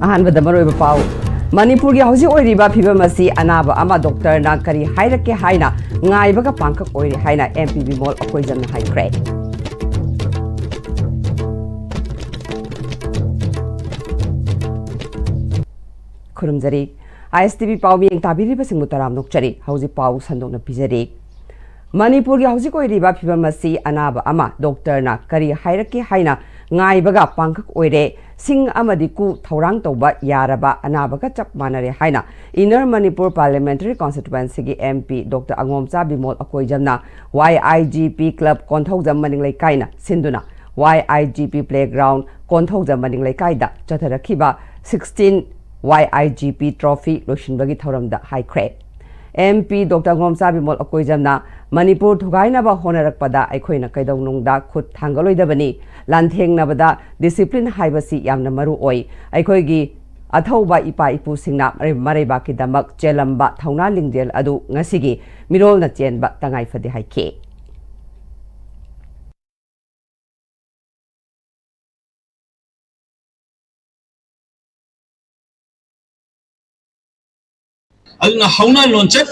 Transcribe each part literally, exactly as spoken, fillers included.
ꯑꯍꯥꯟꯕꯗ ꯃꯔꯨꯑꯣꯏꯕ ꯄꯥꯎ꯫ ꯃꯅꯤꯄꯨꯔꯒꯤ ꯍꯧꯖꯤꯛ ꯑꯣꯏꯔꯤꯕ ꯐꯤꯕꯝ ꯑꯁꯤ ꯑꯅꯥꯕ ꯑꯃ ꯗꯣꯛꯇꯔꯅ ꯀꯔꯤ ꯍꯥꯏꯔꯛꯀꯦ ꯍꯥꯏꯅ ꯉꯥꯏꯕꯒ ꯄꯥꯡꯈꯛ ꯑꯣꯏꯔꯦ ꯍꯥꯏꯅ ꯑꯦꯝ ꯄꯤ ꯕꯤꯃꯣꯜ ꯑꯀꯣꯏꯖꯝꯅ ꯍꯥꯏꯈ꯭ꯔꯦ꯫ ꯈꯨꯔꯨꯝꯖꯔꯤ꯫ ꯑꯥꯏ ꯑꯦꯁ ꯇꯤ ꯚꯤ ꯄꯥꯎ ꯃꯤꯠꯌꯦꯡ ꯇꯥꯕꯤꯔꯤꯕꯁꯤꯡꯕꯨ ꯇꯔꯥꯝꯅ ꯑꯣꯛꯆꯔꯤ꯫ ꯍꯧꯖꯤꯛ ꯄꯥꯎ ꯁꯟꯗꯣꯛꯅ ꯄꯤꯖꯔꯤ꯫ ꯃꯅꯤꯄꯨꯔꯒꯤ ꯍꯧꯖꯤꯛ ꯑꯣꯏꯔꯤꯕ ꯐꯤꯕꯝ ꯑꯁꯤ ꯑꯅꯥꯕ ꯑꯃ ꯗꯣꯛꯇꯔꯅ ꯀꯔꯤ ꯍꯥꯏꯔꯛꯀꯦ ꯍꯥꯏꯅ ꯉꯥꯏꯕꯒ ꯄꯥꯡꯈꯛ ꯑꯣꯏꯔꯦ꯫ ꯁꯤꯡ ꯑꯃꯗꯤ ꯀꯨ ꯊꯧꯔꯥꯡ ꯇꯧꯕ ꯌꯥꯔꯕ ꯑꯅꯥꯕꯒ ꯆꯞ ꯃꯥꯟꯅꯔꯦ ꯍꯥꯏꯅ ꯏꯟꯅꯔ ꯃꯅꯤꯄꯨꯔ ꯄꯥꯔꯂꯤꯌꯥꯃꯦꯟꯇꯔꯤ ꯀꯣꯟꯁꯇꯤꯇ꯭ꯋꯦꯟꯁꯤꯒꯤ M P doctor Angomcha Bimol ꯑꯀꯣꯏꯖꯝꯅ Y I G P club ꯀꯣꯟꯊꯧꯖꯝ ꯃꯅꯤꯡ ꯂꯩꯀꯥꯏꯅ ꯁꯤꯟꯗꯨꯅ ꯋꯥꯏ I G P playground Konthoujam ꯃꯅꯤꯡ ꯂꯩꯀꯥꯏꯗ ꯆꯠꯊꯔꯛꯈꯤꯕ sixteen Y I G P trophy ꯂꯣꯏꯁꯤꯟꯕꯒꯤ ꯊꯧꯔꯝꯗ ꯍꯥꯏꯈ꯭ꯔꯦ꯫ M P doctor ꯉꯣꯝꯆꯥ Bimol ꯑꯀꯣꯏꯖꯝꯅ Manipur ꯊꯨꯒꯥꯏꯅꯕ ꯍꯣꯠꯅꯔꯛꯄꯗ ꯑꯩꯈꯣꯏꯅ ꯀꯩꯗꯧꯅꯨꯡꯗ ꯈꯨꯠ ꯊꯥꯡꯒꯠꯂꯣꯏꯗꯕꯅꯤ꯫ ꯂꯥꯟꯊꯦꯡꯅꯕꯗ ꯗꯤꯁꯤꯄ꯭ꯂꯤꯟ ꯍꯥꯏꯕꯁꯤ ꯌꯥꯝꯅ ꯃꯔꯨ ꯑꯣꯏ꯫ ꯑꯩꯈꯣꯏꯒꯤ ꯑꯊꯧꯕ ꯏꯄꯥ ꯏꯄꯨꯁꯤꯡꯅ ꯃꯔꯩ-, ꯃꯔꯩꯕꯥꯛꯀꯤꯗꯃꯛ ꯆꯦꯜꯂꯝꯕ ꯊꯧꯅꯥ ꯂꯤꯡꯖꯦꯜ ꯑꯗꯨ ꯉꯁꯤꯒꯤ ꯃꯤꯔꯣꯜꯅ ꯆꯦꯟꯕ ꯇꯉꯥꯏ ꯐꯗꯦ ꯍꯥꯏꯈꯤ꯫ ꯑꯗꯨꯅ ꯍꯧꯅ ꯂꯣꯟꯆꯠ,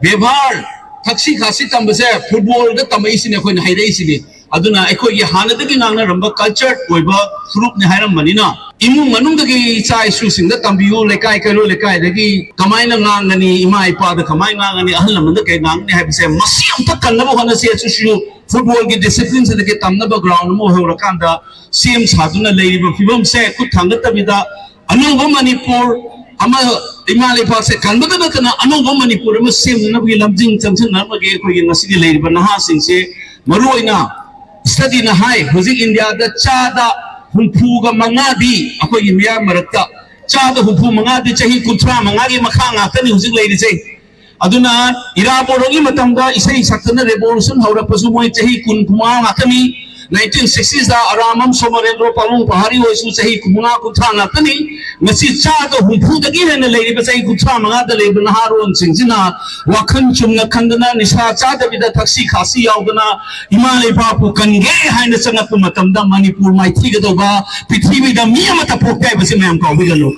ꯕꯦꯕꯥꯔ, ꯊꯛꯁꯤ ꯈꯥꯁꯤ ꯇꯝꯕꯁꯦ ꯐꯨꯠꯕꯣꯜꯗ ꯇꯝꯃꯛꯏꯁꯤꯅꯦ, ꯑꯩꯈꯣꯏꯅ ꯍꯩꯔꯛꯏꯁꯤꯅꯦ꯫ ꯑꯗꯨꯅ ꯑꯩꯈꯣꯏꯒꯤ ꯍꯥꯟꯅꯗꯒꯤ ꯉꯥꯡꯅꯔꯝꯕ ꯀꯜꯆꯔ ꯑꯣꯏꯕ ꯐꯨꯔꯨꯞꯅꯤ ꯍꯥꯏꯔꯝꯕꯅꯤꯅ, ꯏꯃꯨꯡ ꯃꯅꯨꯡꯗꯒꯤ ꯏꯆꯥ ꯏꯁꯨꯁꯤꯡꯗ ꯇꯝꯕꯤꯌꯨ, ꯂꯩꯀꯥꯏ ꯀꯩꯔꯣꯜ ꯂꯩꯀꯥꯏꯗꯒꯤ ꯀꯃꯥꯏꯅ ꯉꯥꯡꯒꯅꯤ, ꯏꯃꯥ ꯏꯄꯥꯗ ꯀꯃꯥꯏꯅ ꯉꯥꯡꯒꯅꯤ, ꯑꯍꯜ ꯂꯃꯟꯗ ꯀꯩ ꯉꯥꯡꯒꯅꯤ ꯍꯥꯏꯕꯁꯦ, ꯃꯁꯤ ꯑꯝꯇ ꯀꯟꯅꯕ ꯍꯣꯠꯅꯁꯤ꯫ ꯑꯁꯤꯁꯨ ꯐꯨꯠꯕꯣꯜꯒꯤ ꯗꯤꯁꯤꯄ꯭ꯂꯤꯟꯁꯤꯗꯒꯤ ꯇꯝꯅꯕ ꯒ꯭ꯔꯥꯎꯟ ꯑꯃ ꯑꯣꯏꯍꯧꯔꯀꯥꯟꯗ ꯁꯦꯝ ꯁꯥꯗꯨꯅ ꯂꯩꯔꯤꯕ ꯐꯤꯕꯝꯁꯦ ꯈꯨꯠ ꯊꯥꯡꯒꯠꯇꯕꯤꯗ, ꯑꯅꯧꯕ ꯃꯅꯤꯄꯨꯔ ꯑꯃ, ꯏꯃꯥ ꯂꯩꯕꯥꯛꯁꯦ ꯀꯟꯕꯗ ꯅꯠꯇꯅ ꯑꯅꯧꯕ ꯃꯅꯤꯄꯨꯔ ꯑꯃ ꯁꯦꯝꯅꯅꯕꯒꯤ ꯂꯝꯖꯤꯡ ꯆꯪꯁꯤꯟꯅꯅꯕꯒꯤ ꯑꯩꯈꯣꯏꯒꯤ ꯉꯁꯤꯒꯤ ꯂꯩꯔꯤꯕ ꯅꯍꯥꯁꯤꯡꯁꯦ, ꯃꯔꯨꯑꯣꯏꯅ ꯁ꯭ꯇꯗꯤꯅ ꯍꯥꯏ, ꯍꯧꯖꯤꯛ ꯏꯟꯗꯤꯌꯥꯗ ꯆꯥꯗ ꯍꯨꯝꯐꯨꯒ ꯃꯉꯥꯗꯤ ꯑꯩꯈꯣꯏꯒꯤ ꯃꯤꯌꯥꯝ ꯃꯔꯛꯇ ꯆꯥꯗ ꯍꯨꯝꯐꯨ ꯃꯉꯥꯗꯤ ꯆꯍꯤ ꯀꯨꯟꯊ꯭ꯔꯥ ꯃꯉꯥꯒꯤ ꯃꯈꯥ ꯉꯥꯛꯇꯅꯤ ꯍꯧꯖꯤꯛ ꯂꯩꯔꯤꯁꯦ꯫ ꯑꯗꯨꯅ ꯏꯔꯥꯕꯣꯠ ꯍꯣꯏꯒꯤ ꯃꯇꯝꯗ ꯏꯁꯩ ꯁꯛꯇꯅ ꯔꯦꯚꯣꯂꯨꯁꯟ ꯍꯧꯔꯛꯄꯁꯨ ꯃꯣꯏ ꯆꯍꯤ ꯀꯨꯟ ꯀꯨꯟꯃꯉꯥ ꯉꯥꯛꯇꯅꯤ꯫ ꯅꯥꯏꯟꯇꯤꯟ ꯁꯤꯛꯁꯇꯤꯁꯇ ꯑꯔꯥꯃꯝ ꯁꯣꯃꯔꯦꯟꯗ꯭ꯔꯣ ꯄꯥꯕꯨꯡ ꯄꯍꯥꯔꯤ ꯍꯣꯏꯁꯨ ꯆꯍꯤ ꯀꯨꯟꯃꯉꯥ ꯀꯨꯟꯊ꯭ꯔꯥ ꯉꯥꯛꯇꯅꯤ꯫ ꯉꯁꯤ ꯆꯥꯗ ꯍꯨꯝꯐꯨꯗꯒꯤ ꯍꯦꯟꯅ ꯂꯩꯔꯤꯕ ꯆꯍꯤ ꯀꯨꯟꯊ꯭ꯔꯥ ꯃꯉꯥꯗ ꯂꯩꯔꯤꯕ ꯅꯍꯥꯔꯣꯟꯁꯤꯡꯁꯤꯅ ꯋꯥꯈꯜ ꯆꯨꯝꯅ ꯈꯟꯗꯅ, ꯅꯤꯁꯥ ꯆꯥꯗꯕꯤꯗ, ꯊꯛꯁꯤ ꯈꯥꯁꯤ ꯌꯥꯎꯗꯅ ꯏꯃꯥ ꯂꯩꯕꯥꯛꯄꯨ ꯀꯟꯒꯦ ꯍꯥꯏꯅ ꯆꯪꯉꯛꯄ ꯃꯇꯝꯗ ꯃꯅꯤꯄꯨꯔ ꯃꯥꯏꯊꯤꯒꯗꯧꯕ, ꯄ꯭ꯔꯤꯊꯤꯕꯤꯗ ꯃꯤ ꯑꯃꯠꯇ ꯄꯣꯛꯇꯦ ꯍꯥꯏꯕꯁꯤ ꯃꯌꯥꯝ ꯀꯥꯎꯕꯤꯒꯅꯨ꯫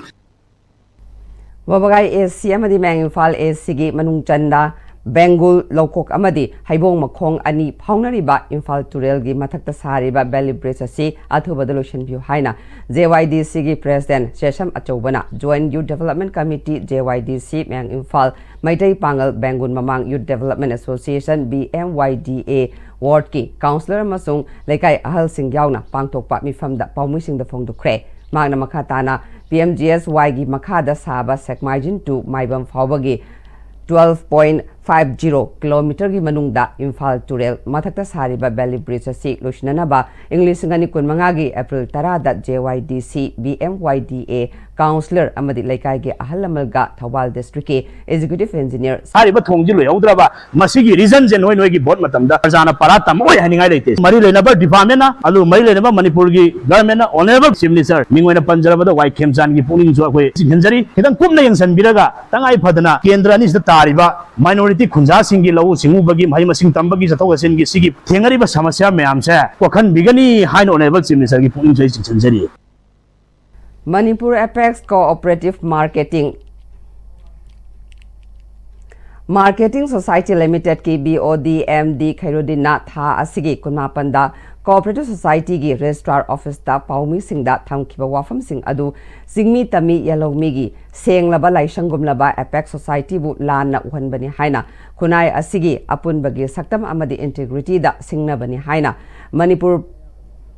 ꯋꯥꯕꯒꯥꯏ ꯑꯦ ꯁꯤ ꯑꯃꯗꯤ ꯃꯌꯥꯡ ꯏꯝꯐꯥꯜ ꯑꯦ ꯁꯤꯒꯤ ꯃꯅꯨꯡ ꯆꯟꯗ ꯕꯦꯡꯒꯨꯜ ꯂꯧꯀꯣꯛ ꯑꯃꯗꯤ ꯍꯩꯕꯣꯡ ꯃꯈꯣꯡ ꯑꯅꯤ ꯐꯥꯎꯅꯔꯤꯕ ꯏꯝꯐꯥꯜ ꯇꯨꯔꯦꯜꯒꯤ ꯃꯊꯛꯇ ꯁꯥꯔꯤꯕ ꯕꯦꯂꯤ ꯕ꯭ꯔꯤꯖ ꯑꯁꯤ ꯑꯊꯨꯕꯗ ꯂꯣꯏꯁꯤꯟꯕꯤꯌꯨ ꯍꯥꯏꯅ ꯖꯦ ꯋꯥꯏ ꯗꯤ ꯁꯤꯒꯤ ꯄ꯭ꯔꯦꯁꯤꯗꯦꯟ ꯁꯦꯁꯝ ꯑꯆꯧꯕꯅ ꯖꯣꯏꯟꯠ ꯌꯨꯠ ꯗꯤꯕꯦꯂꯞꯃꯦꯟꯠ ꯀꯃꯤꯇꯤ, ꯖꯦ ꯋꯥꯏ ꯗꯤ ꯁꯤ, ꯃꯌꯥꯡ ꯏꯝꯐꯥꯜ, ꯃꯩꯇꯩ ꯄꯥꯉꯜ ꯕꯦꯡꯒꯨꯜ ꯃꯃꯥꯡ ꯌꯨꯠ ꯗꯤꯕꯦꯂꯞꯃꯦꯟꯠ ꯑꯦꯁꯣꯁꯤꯌꯦꯁꯟ, ꯕꯤ ꯑꯦꯝ ꯋꯥꯏ ꯗꯤ ꯑꯦ, ꯋꯥꯔꯗꯀꯤ ꯀꯥꯎꯟꯁꯤꯂꯔ ꯑꯃꯁꯨꯡ ꯂꯩꯀꯥꯏ ꯑꯍꯜꯁꯤꯡ ꯌꯥꯎꯅ ꯄꯥꯡꯊꯣꯛꯄ ꯃꯤꯐꯝꯗ ꯄꯥꯎꯃꯤꯁꯤꯡꯗ ꯐꯣꯡꯗꯣꯛꯈ꯭ꯔꯦ꯫ ꯃꯍꯥꯛꯅ ꯃꯈꯥ ꯇꯥꯅ ꯄꯤ ꯑꯦꯝ ꯖꯤ ꯑꯦꯁ ꯋꯥꯏꯒꯤ ꯃꯈꯥꯗ ꯁꯥꯕ ꯁꯦꯛꯃꯥꯏꯖꯤꯟ ꯇꯨ ꯃꯥꯏꯕꯝ ꯐꯥꯎꯕꯒꯤ ꯇꯨꯋꯦꯜꯐ ꯄꯣꯏꯟꯠ ꯐꯥꯏꯚ ꯖꯤꯔꯣ ꯀꯤꯂꯣꯃꯤꯇꯔꯒꯤ ꯃꯅꯨꯡꯗ ꯏꯝꯐꯥꯜ ꯇꯨꯔꯦꯜ ꯃꯊꯛꯇ ꯁꯥꯔꯤꯕ ꯕꯦꯂꯤ ꯕ꯭ꯔꯤꯖ ꯑꯁꯤ ꯂꯣꯏꯁꯤꯟꯅꯅꯕ ꯏꯪ ꯂꯤꯁꯤꯡ ꯑꯅꯤ ꯀꯨꯟꯃꯉꯥꯒꯤ ꯑꯦꯄ꯭ꯔꯤꯜ ꯇꯔꯥꯗ ꯖꯦ ꯋꯥꯏ ꯗꯤ ꯁꯤ, ꯕꯤ ꯑꯦꯝ ꯋꯥꯏ ꯗꯤ ꯑꯦ, ꯀꯥꯎꯟꯁꯤꯂꯔ ꯑꯃꯗꯤ ꯂꯩꯀꯥꯏꯒꯤ ꯑꯍꯜ ꯂꯃꯟꯒ ꯊꯧꯕꯥꯜ ꯗꯤꯁꯇ꯭ꯔꯤꯛꯀꯤ ꯑꯦꯛꯖꯤꯀ꯭ꯌꯨꯇꯤꯚ ꯏꯟꯖꯤꯅꯤꯌꯔ ꯍꯥꯏꯔꯤꯕ ꯊꯣꯡꯁꯤ ꯂꯣꯏꯍꯧꯗ꯭ꯔꯕ ꯃꯁꯤꯒꯤ ꯔꯤꯖꯟꯁꯦ ꯅꯣꯏ ꯅꯣꯏꯒꯤ ꯚꯣꯠ ꯃꯇꯝꯗ ꯄ꯭ꯔꯖꯥꯅ ꯄꯥꯔꯥ ꯇꯝꯃꯛꯑꯣꯏ ꯍꯥꯏꯅꯤꯡꯉꯥꯏ ꯂꯩꯇꯦ꯫ ꯃꯔꯤ ꯂꯩꯅꯕ ꯗꯤꯄꯥꯔꯠꯃꯦꯟꯅ, ꯑꯗꯨ ꯃꯔꯤ ꯂꯩꯅꯕ ꯃꯅꯤꯄꯨꯔꯒꯤ ꯒꯚꯔꯟꯃꯦꯟꯅ, ꯑꯣꯅꯔꯦꯕꯜ ꯆꯤꯐ ꯃꯤꯅꯤꯁꯇꯔ ꯃꯤꯡ ꯑꯣꯏꯅ ꯄꯟꯖꯔꯕꯗ ꯋꯥꯏ ꯈꯦꯝꯆꯥꯟꯒꯤ ꯄꯨꯛꯅꯤꯡꯁꯨ ꯑꯩꯈꯣꯏ ꯆꯤꯡꯁꯤꯟꯖꯔꯤ꯫ ꯈꯤꯇꯪ ꯀꯨꯞꯅ ꯌꯦꯡꯁꯤꯟꯕꯤꯔꯒ ꯇꯉꯥꯏ ꯐꯗꯅ ꯀꯦꯟꯗ꯭ꯔ ꯑꯅꯤꯁꯤꯗ ꯇꯥꯔꯤꯕ ꯃꯥꯏꯅꯣꯔꯤꯇꯤ ꯈꯨꯟꯖꯥꯁꯤꯡꯒꯤ ꯂꯧꯎ ꯁꯤꯡꯎꯕꯒꯤ, ꯃꯍꯩ ꯃꯁꯤꯡ ꯇꯝꯕꯒꯤ, ꯆꯠꯊꯣꯛ ꯆꯠꯁꯤꯟꯒꯤ ꯁꯤꯒꯤ ꯊꯦꯡꯅꯔꯤꯕ ꯁꯃꯁ꯭ꯌꯥ ꯃꯌꯥꯝꯁꯦ ꯀꯣꯛꯍꯟꯕꯤꯒꯅꯤ ꯍꯥꯏꯅ ꯑꯣꯅꯔꯦꯕꯜ ꯆꯤꯐ ꯃꯤꯅꯤꯁꯇꯔꯒꯤ ꯄꯨꯛꯅꯤꯡꯁꯨ ꯑꯩ ꯆꯤꯡꯁꯤꯟꯖꯔꯤ꯫ Manipur apex cooperative marketing marketing society ꯂꯤꯃꯤꯇꯦꯗꯀꯤ B O D M D ꯈꯩꯔꯨꯗꯤꯟꯅ ꯊꯥ ꯑꯁꯤꯒꯤ ꯀꯨꯟꯃꯥꯄꯟꯗ ꯀꯣꯑꯣꯄꯔꯦꯇꯤꯚ ꯁꯣꯁꯥꯏꯇꯤꯒꯤ ꯔꯦꯖꯤꯁꯇ꯭ꯔꯥꯔ ꯑꯣꯐꯤꯁꯇ ꯄꯥꯎꯃꯤꯁꯤꯡꯗ ꯊꯝꯈꯤꯕ ꯋꯥꯐꯝꯁꯤꯡ ꯑꯗꯨ ꯆꯤꯡꯃꯤ ꯇꯝꯃꯤ ꯌꯦꯜꯍꯧꯃꯤꯒꯤ ꯁꯦꯡꯂꯕ ꯂꯥꯏꯁꯪꯒꯨꯝꯂꯕ ꯑꯦꯄꯦꯛꯁ ꯁꯣꯁꯥꯏꯇꯤꯕꯨ ꯂꯥꯟꯅ ꯎꯍꯟꯕꯅꯤ ꯍꯥꯏꯅ, ꯈꯨꯟꯅꯥꯏ ꯑꯁꯤꯒꯤ ꯑꯄꯨꯟꯕꯒꯤ ꯁꯛꯇꯝ ꯑꯃꯗꯤ ꯏꯟꯇꯤꯒ꯭ꯔꯤꯇꯤꯗ ꯁꯤꯡꯅꯕꯅꯤ ꯍꯥꯏꯅ ꯃꯅꯤꯄꯨꯔ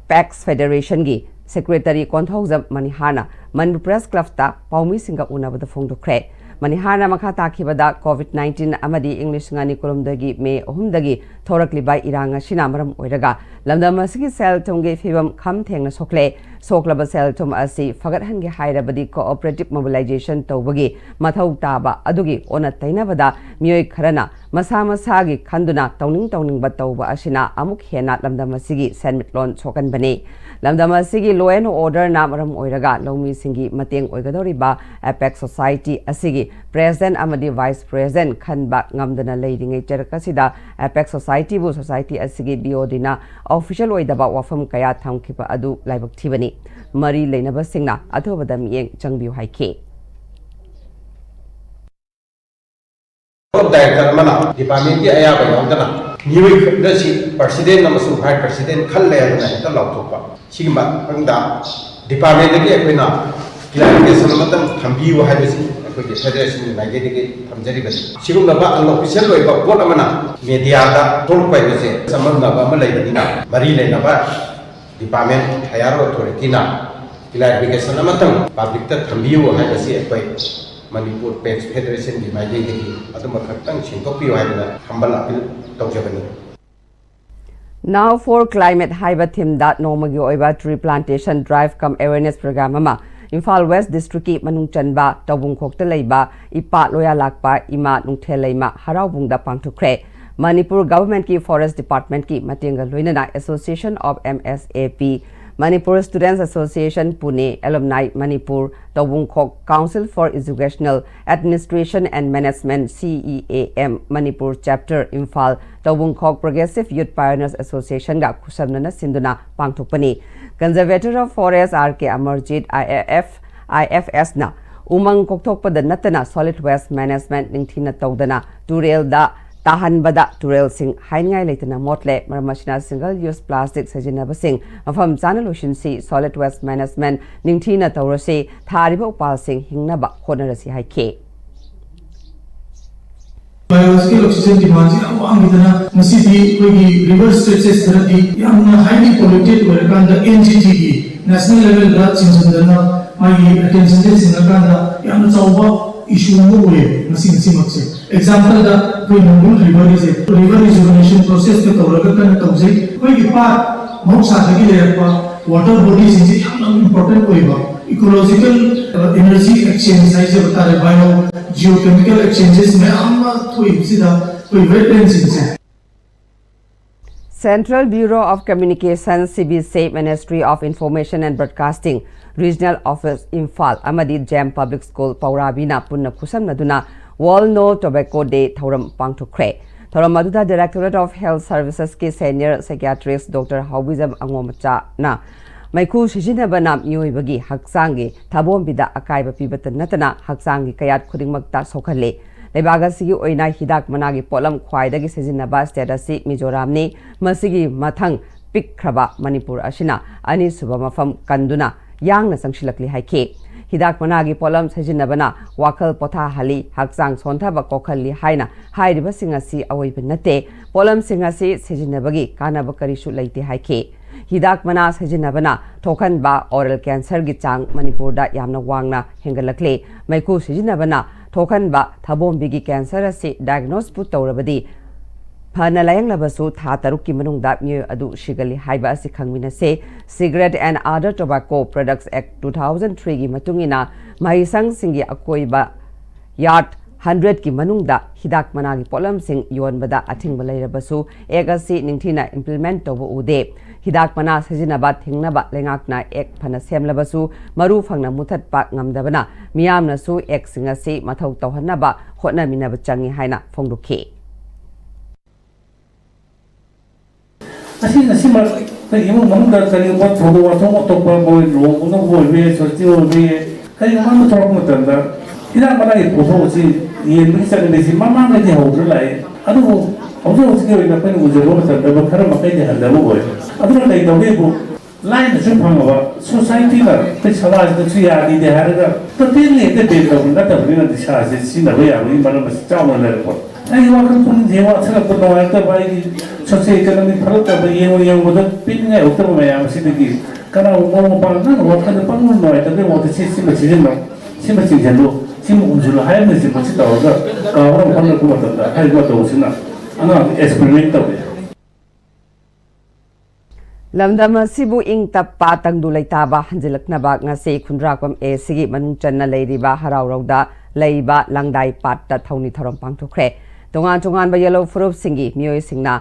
ꯄꯦꯛꯁ ꯐꯦꯗꯦꯔꯦꯁꯟꯒꯤ ꯁꯦꯀ꯭ꯔꯦꯇꯔꯤ ꯀꯣꯟꯊꯧꯖꯝ ꯃꯅꯤꯍꯥꯔꯅ ꯃꯅꯤꯄꯨꯔ ꯄ꯭ꯔꯦꯁ ꯀ꯭ꯂꯕꯇ ꯄꯥꯎꯃꯤꯁꯤꯡꯒ ꯎꯅꯕꯗ ꯐꯣꯡꯗꯣꯛꯈ꯭ꯔꯦ꯫ ꯃꯅꯤꯍꯥꯔꯅ ꯃꯈꯥ ꯇꯥꯈꯤꯕꯗ, ꯀꯣꯚꯤꯗ ꯅꯥꯏꯟꯇꯤꯟ ꯑꯃꯗꯤ ꯏꯪ ꯂꯤꯁꯤꯡ ꯑꯅꯤ ꯀꯨꯟꯍꯨꯝꯗꯣꯏꯒꯤ ꯃꯦ ꯑꯍꯨꯝꯗꯒꯤ ꯊꯣꯔꯛꯂꯤꯕ ꯏꯔꯥꯡ ꯑꯁꯤꯅ ꯃꯔꯝ ꯑꯣꯏꯔꯒ ꯂꯝꯗꯝ ꯑꯁꯤꯒꯤ ꯁꯦꯜ ꯊꯨꯝꯒꯤ ꯐꯤꯕꯝ ꯈꯝ ꯊꯦꯡꯅ ꯁꯣꯛꯂꯦ꯫ ꯁꯣꯛꯂꯕ ꯁꯦꯜ ꯊꯨꯝ ꯑꯁꯤ ꯐꯒꯠꯍꯟꯒꯦ ꯍꯥꯏꯔꯕꯗꯤ ꯀꯣꯑꯣꯄꯔꯦꯇꯤꯚ ꯃꯣꯕꯤꯂꯥꯏꯖꯦꯁꯟ ꯇꯧꯕꯒꯤ ꯃꯊꯧ ꯇꯥꯕ ꯑꯗꯨꯒꯤ ꯑꯣꯟꯅ ꯇꯩꯅꯕꯗ ꯃꯤꯑꯣꯏ ꯈꯔꯅ ꯃꯁꯥ ꯃꯁꯥꯒꯤ ꯈꯟꯗꯨꯅ ꯇꯧꯅꯤꯡ ꯇꯧꯅꯤꯡꯕ ꯇꯧꯕ ꯑꯁꯤꯅ ꯑꯃꯨꯛ ꯍꯦꯟꯅ ꯂꯝꯗꯝ ꯑꯁꯤꯒꯤ ꯁꯦꯟꯃꯤꯠꯂꯣꯟ ꯁꯣꯛꯍꯟꯕꯅꯤ꯫ ꯂꯝꯗꯝ ꯑꯁꯤꯒꯤ law and orderꯅ ꯃꯔꯝ ꯑꯣꯏꯔꯒ ꯂꯧꯃꯤꯁꯤꯡꯒꯤ ꯃꯇꯦꯡ ꯑꯣꯏꯒꯗꯧꯔꯤꯕ Apex Society ꯑꯁꯤꯒꯤ president ꯑꯃꯗꯤ vice president ꯈꯟꯕ ꯉꯝꯗꯅ ꯂꯩꯔꯤꯉꯩ ꯆꯔꯛ ꯑꯁꯤꯗ Apex Societyꯕꯨ society ꯑꯁꯤꯒꯤ BODꯅ official ꯑꯣꯏꯗꯕ ꯋꯥꯐꯝ ꯀꯌꯥ ꯊꯝꯈꯤꯕ ꯑꯗꯨ ꯂꯥꯏꯕꯛ ꯊꯤꯕꯅꯤ꯫ ꯃꯔꯤ ꯂꯩꯅꯕꯁꯤꯡꯅ ꯑꯊꯨꯕꯗ ꯃꯤꯠꯌꯦꯡ ꯆꯪꯕꯤꯌꯨ ꯍꯥꯏꯈꯤ꯫ Board of Director ꯑꯃꯅ departmentꯀꯤ ꯑꯌꯥꯕ ꯌꯥꯎꯗꯅ ꯃꯤꯑꯣꯏ ꯈꯔꯁꯤ president ꯑꯃꯁꯨꯡ vice president ꯈꯜꯂꯦ ꯍꯥꯏꯗꯅ ꯍꯦꯛꯇ ꯂꯥꯎꯊꯣꯛꯄ, ꯁꯤꯒꯤ ꯃꯇꯥꯡꯗ departmentꯇꯒꯤ ꯑꯩꯈꯣꯏꯅ clarification ꯑꯃꯇꯪ ꯊꯝꯕꯤꯌꯨ ꯍꯥꯏꯕꯁꯤ ꯑꯩꯈꯣꯏꯒꯤ federationꯒꯤ ꯃꯥꯏꯀꯩꯗꯒꯤ ꯊꯝꯖꯔꯤꯕꯅꯤ꯫ ꯁꯤꯒꯨꯝꯂꯕ unofficial ꯑꯣꯏꯕ ꯄꯣꯠ ꯑꯃꯅ mediaꯗ ꯊꯣꯛꯂꯛꯄ ꯍꯥꯏꯕꯁꯦ ꯆꯃꯝꯅꯕ ꯑꯃ ꯂꯩꯕꯅꯤꯅ, ꯃꯔꯤ ꯂꯩꯅꯕ department higher authorityꯅ clarification ꯑꯃꯇꯪ publicꯇ ꯊꯝꯕꯤꯌꯨ ꯍꯥꯏꯕꯁꯤ ꯑꯩꯈꯣꯏ ꯃꯅꯤꯄꯨꯔ Apex Federationꯒꯤ ꯃꯥꯏꯀꯩꯗꯒꯤ ꯑꯗꯨꯃ ꯈꯛꯇꯪ ꯁꯦꯡꯗꯣꯛꯄꯤꯌꯨ ꯍꯥꯏꯗꯅ humble appeal ꯇꯧꯖꯕꯅꯤ꯫ Now for Climate ꯍꯥꯏꯕ themeꯗ ꯅꯣꯡꯃꯒꯤ ꯑꯣꯏꯕ tree plantation drive cum awareness program ꯑꯃ ꯏꯝꯐꯥꯜ West districtꯀꯤ ꯃꯅꯨꯡ ꯆꯟꯕ ꯇꯧꯕꯨꯡꯈꯣꯛꯇ ꯂꯩꯕ ꯏꯄꯥ ꯂꯣꯌꯥ ꯂꯥꯛꯄ ꯏꯃꯥ ꯅꯨꯡꯊꯦꯜ ꯂꯩꯃ ꯍꯔꯥꯎꯕꯨꯡꯗ ꯄꯥꯡꯊꯣꯛꯈ꯭ꯔꯦ꯫ ꯃꯅꯤꯄꯨꯔ governmentꯀꯤ forest departmentꯀꯤ ꯃꯇꯦꯡꯒ ꯂꯣꯏꯅꯅ Association of MSAP, Manipur Students Association Pune, Alumni Manipur, Tawbungkhok Council for Educational Administration and Management, CEAM, Manipur Chapter, Imphal, Tawbungkhok Progressive Youth Pioneers Associationꯒ ꯈꯨꯠꯁꯝꯅꯅ ꯁꯤꯟꯗꯨꯅ ꯄꯥꯡꯊꯣꯛꯄꯅꯤ꯫ Conservator of Forest R K Amarjit, IFF, IFSꯅ ꯎꯃꯪ ꯀꯣꯛꯊꯣꯛꯄꯗ ꯅꯠꯇꯅ solid waste management ꯅꯤꯡꯊꯤꯅ ꯇꯧꯗꯅ ꯇꯨꯔꯦꯜꯗ ꯇꯥꯍꯟꯕꯗ ꯇꯨꯔꯦꯜꯁꯤꯡ ꯍꯥꯏꯅꯤꯡꯉꯥꯏ ꯂꯩꯇꯅ ꯃꯣꯠꯂꯦ꯫ ꯃꯔꯝ ꯑꯁꯤꯅ single use plastic ꯁꯤꯖꯤꯟꯅꯕꯁꯤꯡ ꯃꯐꯝ ꯆꯥꯅ ꯂꯣꯏꯁꯤꯟꯁꯤ, solid waste management ꯅꯤꯡꯊꯤꯅ ꯇꯧꯔꯁꯤ, ꯊꯥꯔꯤꯕ ꯎꯄꯥꯜꯁꯤꯡ ꯍꯤꯡꯅꯕ ꯍꯣꯠꯅꯔꯁꯤ ꯍꯥꯏꯈꯤ꯫ Biological oxygen demandꯁꯤ ꯌꯥꯝ ꯋꯥꯡꯈꯤꯗꯅ ꯉꯁꯤꯗꯤ ꯑꯩꯈꯣꯏꯒꯤ river stretches ꯈꯔꯗꯤ ꯌꯥꯝꯅ highly polluted ꯑꯣꯏꯔꯀꯥꯟꯗ NGTꯒꯤ national levelꯗ ꯆꯤꯡꯁꯤꯟꯗꯅ ꯃꯥꯒꯤ attentionꯁꯦ ꯆꯤꯡꯉꯀꯥꯟꯗ ꯌꯥꯝꯅ ꯆꯥꯎꯕ issue ꯑꯃ ꯑꯣꯏꯌꯦ ꯉꯁꯤ ꯉꯁꯤꯃꯛꯁꯦ꯫ Exampleꯗ ꯑꯩꯈꯣꯏ ꯅꯝꯕꯨꯜ riverꯒꯤꯁꯦ river rejuvenation processꯀ ꯇꯧꯔꯒ ꯀꯟꯅ ꯇꯧꯖꯩ꯫ ꯑꯩꯈꯣꯏꯒꯤ ꯄꯥꯠ ꯃꯍꯧꯁꯥꯗꯒꯤ ꯂꯩꯔꯛꯄ water bodyꯁꯤꯡꯁꯦ ꯌꯥꯝꯅ important ꯑꯣꯏꯕ꯫ Ecological energy exchange ꯍꯥꯏꯖꯕ ꯇꯥꯔꯦ, bio geochemical exchanges ꯃꯌꯥꯝ ꯑꯃ ꯊꯣꯛꯏꯕꯁꯤꯗ ꯑꯩꯈꯣꯏ wetlands ꯁꯤꯡꯁꯦ Central Bureau of Communication, C B C, Ministry of Information and Broadcasting, Regional Office, Imphal ꯑꯃꯗꯤ JEM Public School, ꯄꯧꯔꯥꯕꯤꯅ ꯄꯨꯟꯅ ꯈꯨꯠꯁꯝꯅꯗꯨꯅ World No Tobacco Day ꯊꯧꯔꯝ ꯄꯥꯡꯊꯣꯛꯈ꯭ꯔꯦ꯫ ꯊꯧꯔꯝ ꯑꯗꯨꯗ Directorate of Health Services ꯀꯤ Senior Psychiatrist Doctor ꯍꯥꯎꯕꯤꯖꯝ ꯑꯉꯣꯝꯃꯆꯥꯅ ꯃꯩꯈꯨ ꯁꯤꯖꯤꯟꯅꯕꯅ ꯃꯤꯑꯣꯏꯕꯒꯤ ꯍꯛꯆꯥꯡꯒꯤ ꯊꯥꯕꯣꯝꯕꯤꯗ ꯑꯀꯥꯏꯕ ꯄꯤꯕꯇ ꯅꯠꯇꯅ ꯍꯛꯆꯥꯡꯒꯤ ꯀꯌꯥꯠ ꯈꯨꯗꯤꯡꯃꯛꯇ ꯁꯣꯛꯍꯜꯂꯤ꯫ ꯂꯩꯕꯥꯛ ꯑꯁꯤꯒꯤ ꯑꯣꯏꯅ ꯍꯤꯗꯥꯛ ꯃꯅꯥꯒꯤ ꯄꯣꯠꯂꯝ ꯈ꯭ꯋꯥꯏꯗꯒꯤ ꯁꯤꯖꯤꯟꯅꯕ state ꯑꯁꯤ ꯃꯤꯖꯣꯔꯥꯝꯅꯤ꯫ ꯃꯁꯤꯒꯤ ꯃꯊꯪ ꯄꯤꯛꯈ꯭ꯔꯕ ꯃꯅꯤꯄꯨꯔ ꯑꯁꯤꯅ ꯑꯅꯤꯁꯨꯕ ꯃꯐꯝ ꯀꯟꯗꯨꯅ ꯌꯥꯡꯅ ꯆꯪꯁꯤꯜꯂꯛꯂꯤ ꯍꯥꯏꯈꯤ꯫ ꯍꯤꯗꯥꯛ ꯃꯅꯥꯒꯤ ꯄꯣꯠꯂꯝ ꯁꯤꯖꯤꯟꯅꯕꯅ ꯋꯥꯈꯜ ꯄꯣꯊꯥꯍꯜꯂꯤ, ꯍꯛꯆꯥꯡ ꯁꯣꯟꯊꯕ ꯀꯣꯛꯍꯜꯂꯤ ꯍꯥꯏꯅ ꯍꯥꯏꯔꯤꯕꯁꯤꯡ ꯑꯁꯤ ꯑꯑꯣꯏꯕ ꯅꯠꯇꯦ꯫ ꯄꯣꯠꯂꯝꯁꯤꯡ ꯑꯁꯤ ꯁꯤꯖꯤꯟꯅꯕꯒꯤ ꯀꯥꯟꯅꯕ ꯀꯔꯤꯁꯨ ꯂꯩꯇꯦ ꯍꯥꯏꯈꯤ꯫ ꯍꯤꯗꯥꯛ ꯃꯅꯥ ꯁꯤꯖꯤꯟꯅꯕꯅ ꯊꯣꯛꯍꯟꯕ oral cancer ꯒꯤ ꯆꯥꯡ ꯃꯅꯤꯄꯨꯔꯗ ꯌꯥꯝꯅ ꯋꯥꯡꯅ ꯍꯦꯟꯒꯠꯂꯛꯂꯤ꯫ ꯃꯩꯈꯨ ꯁꯤꯖꯤꯟꯅꯕꯅ ꯊꯣꯛꯍꯟꯕ ꯊꯥꯕꯣꯝꯕꯤꯒꯤ cancer ꯑꯁꯤ diagnose ꯄꯨ ꯇꯧꯔꯕꯗꯤ ꯐꯅ ꯂꯥꯌꯦꯡꯂꯕꯁꯨ ꯊꯥ ꯇꯔꯨꯛꯀꯤ ꯃꯅꯨꯡꯗ ꯃꯤꯑꯣꯏ ꯑꯗꯨ ꯁꯤꯒꯜꯂꯤ ꯍꯥꯏꯕ ꯑꯁꯤ ꯈꯪꯃꯤꯟꯅꯁꯦ꯫ Cigarette and Other Tobacco Products Act two thousand three ꯒꯤ ꯃꯇꯨꯡ ꯏꯟꯅ ꯃꯍꯩꯁꯪꯁꯤꯡꯒꯤ ꯑꯀꯣꯏꯕ yard hundred ꯀꯤ ꯃꯅꯨꯡꯗ ꯍꯤꯗꯥꯛ ꯃꯅꯥꯒꯤ ꯄꯣꯠꯂꯝꯁꯤꯡ ꯌꯣꯟꯕꯗ ꯑꯊꯤꯡꯕ ꯂꯩꯔꯕꯁꯨ Act ꯑꯁꯤ ꯅꯤꯡꯊꯤꯅ implement ꯇꯧꯕ ꯎꯗꯦ꯫ ꯍꯤꯗꯥꯛ ꯃꯅꯥ ꯁꯤꯖꯤꯟꯅꯕ ꯊꯤꯡꯅꯕ ꯂꯩꯉꯥꯛꯅ Act ꯐꯅ ꯁꯦꯝꯂꯕꯁꯨ ꯃꯔꯨ ꯐꯪꯅ ꯃꯨꯊꯠꯄ ꯉꯝꯗꯕꯅ ꯃꯤꯌꯥꯝꯅꯁꯨ Act ꯁꯤꯡ ꯑꯁꯤ ꯃꯊꯧ ꯇꯧꯍꯟꯅꯕ ꯍꯣꯠꯅꯃꯤꯟꯅꯕ ꯆꯪꯏ ꯍꯥꯏꯅ ꯐꯣꯡꯗꯣꯛꯈꯤ꯫ ꯑꯁꯤ ꯉꯁꯤꯃꯛ ꯑꯩꯈꯣꯏ ꯏꯃꯨꯡ ꯃꯅꯨꯡꯗ ꯀꯔꯤꯒꯨꯝꯕ ꯊꯧꯗꯣꯛ ꯋꯥꯊꯣꯛ ꯑꯇꯣꯞꯄ ꯃꯣꯏ ꯂꯨꯍꯣꯡꯕꯅꯕꯨ ꯑꯣꯏꯕ ꯌꯥꯏ, ꯁꯣꯁꯇꯤ ꯑꯣꯏꯕ ꯌꯥꯏ, ꯀꯔꯤꯒꯨꯝꯕ ꯑꯃ ꯊꯣꯛꯂꯛꯄ ꯃꯇꯝꯗ ꯍꯤꯗꯥꯛ ꯃꯅꯥꯒꯤ ꯄꯣꯠꯊꯣꯛ ꯑꯁꯤ ꯌꯦꯟꯕꯒꯤ ꯆꯠꯅꯕꯤꯁꯤ ꯃꯃꯥꯡꯗꯒꯤ ꯍꯧꯗꯨꯅ ꯂꯥꯛꯏ꯫ ꯑꯗꯨꯕꯨ ꯍꯧꯖꯤꯛ ꯍꯧꯖꯤꯛꯀꯤ ꯑꯣꯏꯅ ꯑꯩꯈꯣꯏꯅ ꯎꯖꯕ ꯃꯇꯝꯗ ꯈꯔ ꯃꯈꯩꯗꯤ ꯍꯟꯊꯕ ꯑꯣꯏ꯫ ꯑꯗꯨꯅ ꯀꯩꯗꯧꯒꯦꯕꯨ ꯂꯥꯏꯅꯁꯨ ꯐꯪꯉꯕ ꯁꯣꯁꯥꯏꯇꯤꯅ ꯑꯩꯈꯣꯏ ꯁꯃꯥꯖꯗꯁꯨ ꯌꯥꯗꯦꯗꯤ ꯍꯥꯏꯔꯒ ꯇꯣꯇꯦꯜꯂꯤ ꯍꯦꯛꯇ ꯕꯦꯟ ꯇꯧꯕ ꯅꯠꯇꯕꯅꯤꯅ ꯅꯤꯁꯥꯁꯦ ꯁꯤꯖꯤꯟꯅꯕ ꯌꯥꯕꯒꯤ ꯃꯔꯝ ꯑꯁꯤ ꯆꯥꯎꯅ ꯂꯩꯔꯛꯄ꯫ ꯑꯩꯒꯤ ꯋꯥꯈꯜ ꯄꯨꯛꯅꯤꯡꯁꯦ ꯋꯥꯁꯜꯂꯛꯄ, ꯅꯨꯡꯉꯥꯏꯔꯛꯇꯕ, ꯑꯩꯒꯤ ꯁꯣꯁꯤꯑꯣ ꯏꯀꯣꯅꯣꯃꯤꯛ ꯐꯔꯛꯇꯕ, ꯌꯦꯡꯉꯨ ꯌꯦꯡꯉꯨꯕꯗ ꯄꯤꯅꯤꯡꯉꯥꯏ ꯑꯣꯏꯔꯛꯇꯕ ꯃꯌꯥꯝ ꯑꯁꯤꯗꯒꯤ ꯀꯅꯥꯒꯨꯝꯕ ꯃꯃꯥ ꯃꯄꯥꯅ ꯅꯪꯅ ꯋꯥꯈꯜꯗ ꯄꯪꯅꯨꯡ ꯅꯨꯡꯉꯥꯏꯇꯕꯒꯤ ꯃꯍꯨꯠꯇ ꯁꯤ ꯁꯤꯃ ꯁꯤꯖꯤꯟꯅꯧ, ꯁꯤꯃ ꯆꯤꯡꯁꯤꯜꯂꯨ, ꯁꯤꯃ ꯎꯝꯁꯤꯜꯂꯨ ꯍꯥꯏꯕꯅꯆꯤꯡꯕ ꯁꯤ ꯇꯧꯔꯒ ꯀꯥꯎꯅꯕ ꯍꯣꯠꯅꯔꯛꯄ ꯃꯇꯝꯗ ꯍꯥꯏꯔꯤꯕ ꯃꯇꯧ ꯑꯁꯤꯅ ꯑꯉꯥꯡꯁꯤ ꯑꯦꯛꯁꯄꯦꯔꯤꯃꯦꯟ ꯇꯧꯋꯤ꯫ ꯂꯝꯗꯝ ꯑꯁꯤꯕꯨ ꯏꯪ ꯇꯞꯄ, ꯇꯪꯗꯨ ꯂꯩꯇꯥꯕ ꯍꯟꯖꯤꯜꯂꯛꯅꯕ ꯉꯁꯤ ꯈꯨꯟꯗ꯭ꯔꯥꯛꯄꯝ ꯑꯦ ꯁꯤꯒꯤ ꯃꯅꯨꯡ ꯆꯟꯅ ꯂꯩꯔꯤꯕ ꯍꯔꯥꯎꯔꯧꯗ ꯂꯩꯕ ꯂꯪꯗꯥꯏ ꯄꯥꯠꯇ ꯊꯧꯅꯤ ꯊꯧꯔꯝ ꯄꯥꯡꯊꯣꯛꯈ꯭ꯔꯦ꯫ ꯇꯣꯉꯥꯟ ꯇꯣꯉꯥꯟꯕ ꯌꯦꯜꯍꯧ ꯐꯨꯔꯨꯞꯁꯤꯡꯒꯤ ꯃꯤꯑꯣꯏꯁꯤꯡꯅ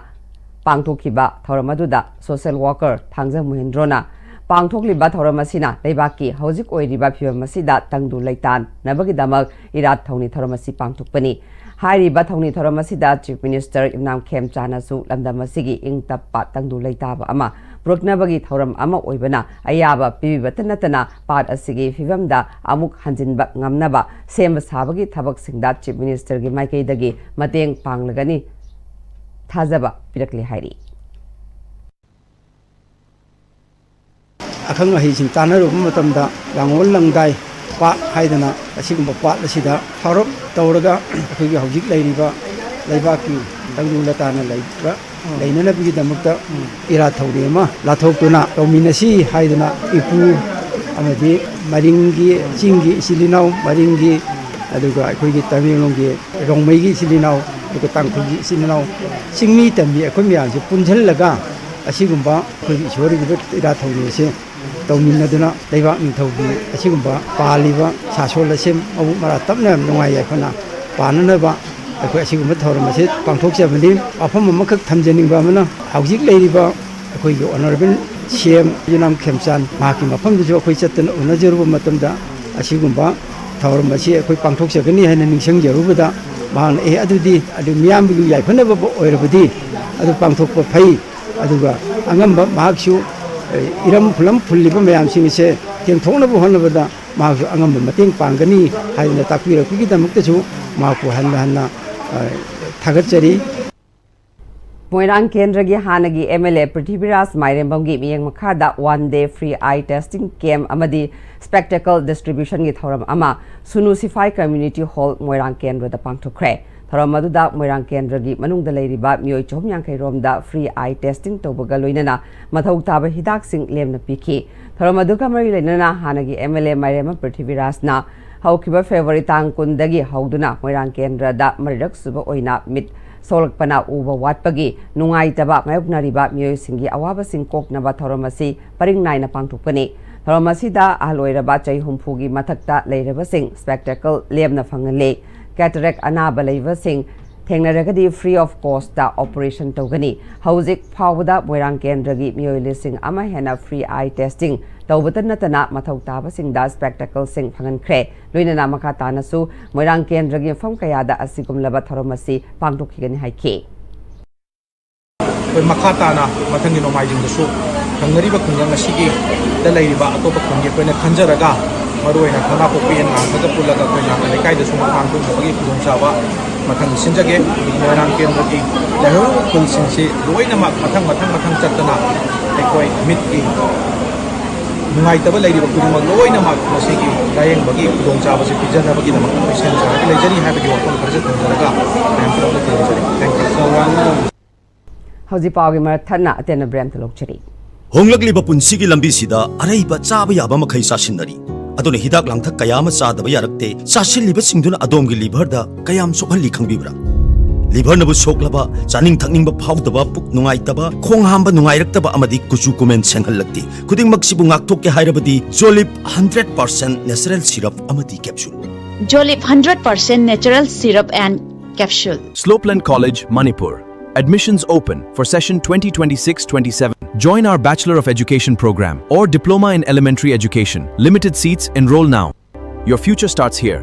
ꯄꯥꯡꯊꯣꯛꯈꯤꯕ ꯊꯧꯔꯝ ꯑꯗꯨꯗ social worker ꯊꯥꯡꯖꯝ ꯃꯣꯍꯦꯟꯗ꯭ꯔꯣꯅ ꯄꯥꯡꯊꯣꯛꯂꯤꯕ ꯊꯧꯔꯝ ꯑꯁꯤꯅ ꯂꯩꯕꯥꯛꯀꯤ ꯍꯧꯖꯤꯛ ꯑꯣꯏꯔꯤꯕ ꯐꯤꯕꯝ ꯑꯁꯤꯗ ꯇꯪꯗꯨ ꯂꯩꯇꯥꯅꯕꯒꯤꯗꯃꯛ ꯏꯔꯥꯠ ꯊꯧꯅꯤ ꯊꯧꯔꯝ ꯑꯁꯤ ꯄꯥꯡꯊꯣꯛꯄꯅꯤ꯫ ꯍꯥꯏꯔꯤꯕ ꯊꯧꯅꯤ ꯊꯧꯔꯝ ꯑꯁꯤꯗ Chief Minister ꯌꯨꯝꯅꯥꯝ ꯈꯦꯝꯆꯥꯟꯅꯁꯨ ꯂꯝꯗꯝ ꯑꯁꯤꯒꯤ ꯏꯪ ꯇꯞꯄ, ꯇꯪꯗꯨ ꯂꯩꯇꯥꯕ ꯑꯃ ꯄꯨꯔꯛꯅꯕꯒꯤ ꯊꯧꯔꯝ ꯑꯃ ꯑꯣꯏꯕꯅ ꯑꯌꯥꯕ ꯄꯤꯕꯤꯕꯇ ꯅꯠꯇꯅ ꯄꯥꯠ ꯑꯁꯤꯒꯤ ꯐꯤꯕꯝꯗ ꯑꯃꯨꯛ ꯍꯟꯖꯤꯟꯕ ꯉꯝꯅꯕ ꯁꯦꯝꯕ ꯁꯥꯕꯒꯤ ꯊꯕꯛꯁꯤꯡꯗ Chief Minister ꯒꯤ ꯃꯥꯏꯀꯩꯗꯒꯤ ꯃꯇꯦꯡ ꯄꯥꯡꯂꯒꯅꯤ ꯊꯥꯖꯕ ꯄꯤꯔꯛꯂꯦ ꯍꯥꯏꯔꯤ꯫ ꯑꯈꯪ ꯑꯍꯩꯁꯤꯡ ꯇꯥꯟꯅꯔꯨꯕ ꯃꯇꯝꯗ ꯂꯥꯡꯒꯣꯜ ꯂꯪꯗꯥꯏ ꯄꯥꯠ ꯍꯥꯏꯗꯅ ꯑꯁꯤꯒꯨꯝꯕ ꯄꯥꯠ ꯑꯁꯤꯗ ꯁꯥꯎꯔꯞ ꯇꯧꯔꯒ ꯑꯩꯈꯣꯏꯒꯤ ꯍꯧꯖꯤꯛ ꯂꯩꯔꯤꯕ ꯂꯩꯕꯥꯛꯀꯤ ꯇꯪꯗꯨ ꯂꯇꯥꯅ ꯂꯩꯕ ꯂꯩꯅꯅꯕꯒꯤꯗꯃꯛꯇ ꯏꯔꯥꯠ ꯊꯧꯅꯤ ꯑꯃ ꯂꯥꯊꯣꯛꯇꯨꯅ ꯇꯧꯃꯤꯟꯅꯁꯤ ꯍꯥꯏꯗꯨꯅ ꯏꯄꯨ ꯑꯃꯗꯤ ꯃꯔꯤꯡꯒꯤ ꯆꯤꯡꯒꯤ ꯏꯆꯤꯜ ꯏꯅꯥꯎ, ꯃꯔꯤꯡꯒꯤ ꯑꯗꯨꯒ ꯑꯩꯈꯣꯏꯒꯤ ꯇꯃꯦꯡꯂꯣꯡꯒꯤ ꯔꯣꯡꯃꯩꯒꯤ ꯏꯆꯤꯜ ꯏꯅꯥꯎ, ꯑꯗꯨꯒ ꯇꯥꯡꯈꯨꯜꯒꯤ ꯏꯆꯤꯜ ꯏꯅꯥꯎ, ꯆꯤꯡꯃꯤ ꯇꯝꯃꯤ ꯑꯩꯈꯣꯏ ꯃꯌꯥꯝꯁꯦ ꯄꯨꯟꯁꯤꯜꯂꯒ ꯑꯁꯤꯒꯨꯝꯕ ꯑꯩꯈꯣꯏꯒꯤ ꯏꯁꯣꯔꯒꯤ ꯏꯔꯥꯠ ꯊꯧꯅꯤ ꯑꯁꯤ ꯇꯧꯃꯤꯟꯅꯗꯨꯅ ꯂꯩꯕꯥꯛ ꯅꯤꯡꯊꯧꯒꯤ ꯑꯁꯤꯒꯨꯝꯕ ꯄꯥꯜꯂꯤꯕ ꯁꯥꯁꯣꯜ ꯑꯁꯤ ꯃꯕꯨꯛ ꯃꯔꯥ ꯇꯞꯅ ꯅꯨꯡꯉꯥꯏ ꯌꯥꯏꯐꯅ ꯄꯥꯟꯅꯅꯕ ꯑꯩꯈꯣꯏ ꯑꯁꯤꯒꯨꯝꯕ ꯊꯧꯔꯝ ꯑꯁꯤ ꯄꯥꯡꯊꯣꯛꯆꯕꯅꯤ꯫ ꯋꯥꯐꯝ ꯑꯃꯈꯛ ꯊꯝꯖꯅꯤꯡꯕ ꯑꯃꯅ, ꯍꯧꯖꯤꯛ ꯂꯩꯔꯤꯕ ꯑꯩꯈꯣꯏꯒꯤ Honourable C M ꯌꯨꯝꯅꯥꯝ ꯈꯦꯝꯆꯥꯟ ꯃꯍꯥꯛꯀꯤ ꯃꯐꯝꯗꯁꯨ ꯑꯩꯈꯣꯏ ꯆꯠꯇꯅ ꯎꯅꯖꯔꯨꯕ ꯃꯇꯝꯗ ꯑꯁꯤꯒꯨꯝꯕ ꯊꯧꯔꯝ ꯑꯁꯤ ꯑꯩꯈꯣꯏ ꯄꯥꯡꯊꯣꯛꯆꯒꯅꯤ ꯍꯥꯏꯅ ꯅꯤꯡꯁꯤꯡꯖꯔꯨꯕꯗ ꯃꯍꯥꯛꯅ "ꯑꯦ, ꯑꯗꯨꯗꯤ ꯑꯗꯨ ꯃꯤꯌꯥꯝꯒꯤ ꯌꯥꯏꯐꯅꯕ ꯑꯣꯏꯔꯕꯗꯤ ꯑꯗꯨ ꯄꯥꯡꯊꯣꯛꯄ ꯐꯩ"꯫ ꯑꯗꯨꯒ ꯑꯉꯝꯕ ꯃꯍꯥꯛꯁꯨ, ꯑꯦ, ꯏꯔꯝ ꯈꯨꯂꯝ ꯐꯨꯜꯂꯤꯕ ꯃꯌꯥꯝꯁꯤꯡ ꯑꯁꯦ ꯇꯦꯡꯊꯣꯛꯅꯕ ꯍꯣꯠꯅꯕꯗ ꯃꯍꯥꯛꯁꯨ ꯑꯉꯝꯕ ꯃꯇꯦꯡ ꯄꯥꯡꯒꯅꯤ ꯍꯥꯏꯗꯅ ꯇꯥꯛꯄꯤꯔꯛꯄꯒꯤꯗꯃꯛꯇꯁꯨ ꯃꯍꯥꯛꯄꯨ ꯍꯟꯅ ꯍꯟꯅ, ꯑ, ꯊꯥꯒꯠꯆꯔꯤ꯫ ꯃꯣꯏꯔꯥꯡ ꯀꯦꯟꯗ꯭ꯔꯒꯤ ꯍꯥꯟꯅꯒꯤ M L A ꯄ꯭ꯔꯤꯊꯤꯕꯤꯔꯥꯖ ꯃꯥꯏꯔꯦꯝꯕꯝꯒꯤ ꯃꯤꯠꯌꯦꯡ ꯃꯈꯥꯗ one day free eye testing camp ꯑꯃꯗꯤ spectacle distribution ꯒꯤ ꯊꯧꯔꯝ ꯑꯃ ꯁꯨꯅꯨ ꯁꯤꯐꯥꯏ Community Hall ꯃꯣꯏꯔꯥꯡ ꯀꯦꯟꯗ꯭ꯔꯗ ꯄꯥꯡꯊꯣꯛꯈ꯭ꯔꯦ꯫ ꯊꯧꯔꯝ ꯑꯗꯨꯗ ꯃꯣꯏꯔꯥꯡ ꯀꯦꯟꯗ꯭ꯔꯒꯤ ꯃꯅꯨꯡꯗ ꯂꯩꯔꯤꯕ ꯃꯤꯑꯣꯏ ꯆꯍꯨꯝ ꯌꯥꯡꯈꯩ ꯔꯣꯝꯗ free eye testing ꯇꯧꯕꯒ ꯂꯣꯏꯅꯅ ꯃꯊꯧ ꯇꯥꯕ ꯍꯤꯗꯥꯛꯁꯤꯡ ꯂꯦꯝꯅ ꯄꯤꯈꯤ꯫ ꯊꯧꯔꯝ ꯑꯗꯨꯒ ꯃꯔꯤ ꯂꯩꯅꯅ ꯍꯥꯟꯅꯒꯤ M L A ꯃꯥꯏꯔꯦꯝꯕꯝ ꯄ꯭ꯔꯤꯊꯤꯕꯤꯔꯥꯖꯅ ꯍꯧꯈꯤꯕ February ꯇꯥꯡ ꯀꯨꯟꯗꯒꯤ ꯍꯧꯗꯨꯅ ꯃꯣꯏꯔꯥꯡ ꯀꯦꯟꯗ꯭ꯔꯗ ꯃꯔꯤꯔꯛ ꯁꯨꯕ ꯑꯣꯏꯅ ꯃꯤꯠ ꯁꯣꯛꯂꯛꯄꯅ ꯎꯕ ꯋꯥꯠꯄꯒꯤ ꯅꯨꯡꯉꯥꯏꯇꯕ ꯃꯥꯌꯣꯛꯅꯔꯤꯕ ꯃꯤꯑꯣꯏꯁꯤꯡꯒꯤ ꯑꯋꯥꯕꯁꯤꯡ ꯀꯣꯛꯅꯕ ꯊꯧꯔꯝ ꯑꯁꯤ ꯄꯔꯤꯡ ꯅꯥꯏꯅ ꯄꯥꯡꯊꯣꯛꯄꯅꯤ꯫ ꯊꯧꯔꯝ ꯑꯁꯤꯗ ꯑꯍꯜ ꯑꯣꯏꯔꯕ ꯆꯍꯤ ꯍꯨꯝꯐꯨꯒꯤ ꯃꯊꯛꯇ ꯂꯩꯔꯕꯁꯤꯡ spectacle ꯂꯦꯝꯅ ꯐꯪꯍꯜꯂꯤ꯫ Cataract ꯑꯅꯥꯕ ꯂꯩꯕꯁꯤꯡ ꯊꯦꯡꯅꯔꯒꯗꯤ free of cost ꯇ operation ꯇꯧꯒꯅꯤ꯫ ꯍꯧꯖꯤꯛ ꯐꯥꯎꯕꯗ ꯃꯣꯏꯔꯥꯡ ꯀꯦꯟꯗ꯭ꯔꯒꯤ ꯃꯤꯑꯣꯏ ꯂꯤꯁꯤꯡ ꯑꯃ ꯍꯦꯟꯅ free eye testing ꯇꯧꯕꯇ ꯅꯠꯇꯅ ꯃꯊꯧ ꯇꯥꯕꯁꯤꯡꯗ spectacle ꯁꯤꯡ ꯐꯪꯍꯟꯈ꯭ꯔꯦ꯫ ꯂꯣꯏꯅꯅ ꯃꯈꯥ ꯇꯥꯅꯁꯨ ꯃꯣꯏꯔꯥꯡ ꯀꯦꯟꯗ꯭ꯔꯒꯤ ꯃꯐꯝ ꯀꯌꯥꯗ ꯑꯁꯤꯒꯨꯝꯂꯕ ꯊꯧꯔꯝ ꯑꯁꯤ ꯄꯥꯡꯊꯣꯛꯈꯤꯒꯅꯤ ꯍꯥꯏꯈꯤ꯫ ꯑꯩꯈꯣꯏ ꯃꯈꯥ ꯇꯥꯅ ꯃꯊꯪꯒꯤ ꯅꯣꯡꯃꯥꯏꯖꯤꯡꯗꯁꯨ ꯊꯪꯅꯔꯤꯕ ꯈꯨꯡꯒꯪ ꯑꯁꯤꯒꯤ ꯗ ꯂꯩꯔꯤꯕ ꯑꯇꯣꯞꯄ ꯈꯨꯟꯒꯤ ꯑꯩꯈꯣꯏꯅ ꯈꯟꯖꯔꯒ, ꯃꯔꯨꯑꯣꯏꯅ ꯈꯣꯡꯅꯥꯡ ꯄꯣꯛꯄꯤ ꯌꯦꯟ ꯉꯥꯡꯕꯒ ꯄꯨꯜꯂꯒ ꯑꯩꯈꯣꯏ ꯉꯥꯡꯕ ꯂꯩꯀꯥꯏꯗꯁꯨ ꯃꯨꯛꯅꯥꯡ ꯄꯨꯟꯅꯕꯒꯤ ꯈꯨꯗꯣꯡꯆꯥꯕ ꯃꯊꯪ ꯁꯤꯟꯖꯒꯦ꯫ ꯃꯣꯏꯔꯥꯡ ꯀꯦꯟꯗ꯭ꯔꯒꯤ ꯂꯩꯍꯧꯔꯤꯕ ꯈꯨꯜꯁꯤꯡꯁꯤ ꯂꯣꯏꯅꯃꯛ ꯃꯊꯪ ꯃꯊꯪ ꯃꯊꯪ ꯆꯠꯇꯅ ꯑꯩꯈꯣꯏ ꯃꯤꯠꯀꯤ ꯅꯨꯡꯉꯥꯏꯇꯕ ꯂꯩꯔꯤꯕ ꯈꯨꯗꯤꯡꯃꯛ ꯂꯣꯏꯅꯃꯛ ꯃꯁꯤꯒꯤ ꯂꯥꯌꯦꯡꯕꯒꯤ ꯈꯨꯗꯣꯡꯆꯥꯕꯁꯤ ꯄꯤꯖꯅꯕꯒꯤꯗꯃꯛꯇ ꯑꯩꯈꯣꯏ ꯁꯦꯝ ꯁꯥꯔꯒ ꯂꯩꯖꯔꯤ ꯍꯥꯏꯕꯒꯤ ꯋꯥꯐꯝ ꯈꯔꯁꯨ ꯊꯝꯖꯔꯒ ꯃꯌꯥꯝ ꯄꯨꯝꯅꯃꯛꯇ ꯊꯦꯡꯅꯖꯔꯤ꯫ Thank you. ꯍꯧꯖꯤꯛ ꯄꯥꯎꯒꯤ ꯃꯔꯛ ꯊꯠꯅ ꯑꯇꯦꯟꯕ break ꯑꯝꯇ ꯂꯧꯖꯔꯤ꯫ ꯍꯣꯡꯂꯛꯂꯤꯕ ꯄꯨꯟꯁꯤꯒꯤ ꯂꯝꯕꯤꯁꯤꯗ ꯑꯔꯩꯕ ꯆꯥꯕ ꯌꯥꯕ ꯃꯈꯩ ꯆꯥꯁꯤꯟꯅꯔꯤ꯫ ꯑꯗꯨꯅ ꯍꯤꯗꯥꯛ ꯂꯥꯡꯊꯛ ꯀꯌꯥ ꯑꯃ ꯆꯥꯗꯕ ꯌꯥꯔꯛꯇꯦ꯫ ꯆꯥꯁꯤꯜꯂꯤꯕꯁꯤꯡꯗꯨꯅ ꯑꯗꯣꯝꯒꯤ liver ꯗ ꯀꯌꯥꯝ ꯁꯣꯛꯍꯜꯂꯤ ꯈꯪꯕꯤꯕ꯭ꯔꯥ? Liver ꯅꯕꯨ ꯁꯣꯛꯂꯕ, ꯆꯥꯅꯤꯡ ꯊꯛꯅꯤꯡꯕ ꯐꯥꯎꯗꯕ, ꯄꯨꯛ ꯅꯨꯡꯉꯥꯏꯇꯕ, ꯈꯣꯡ ꯍꯥꯝꯕ ꯅꯨꯡꯉꯥꯏꯔꯛꯇꯕ ꯑꯃꯗꯤ ꯀꯨꯆꯨ ꯀꯨꯃꯦꯟ ꯁꯦꯡꯍꯜꯂꯛꯇꯦ꯫ ꯈꯨꯗꯤꯡꯃꯛꯁꯤꯕꯨ ꯉꯥꯛꯊꯣꯛꯀꯦ ꯍꯥꯏꯔꯕꯗꯤ Jolib hundred percent natural syrup ꯑꯃꯗꯤ capsule꯫ Jolib hundred percent natural syrup and capsule. Slopeland College, Manipur. Admissions open for session twenty twenty-six twenty-seven. Join our Bachelor of Education program or Diploma in Elementary Education. Limited seats, enroll now. Your future starts here.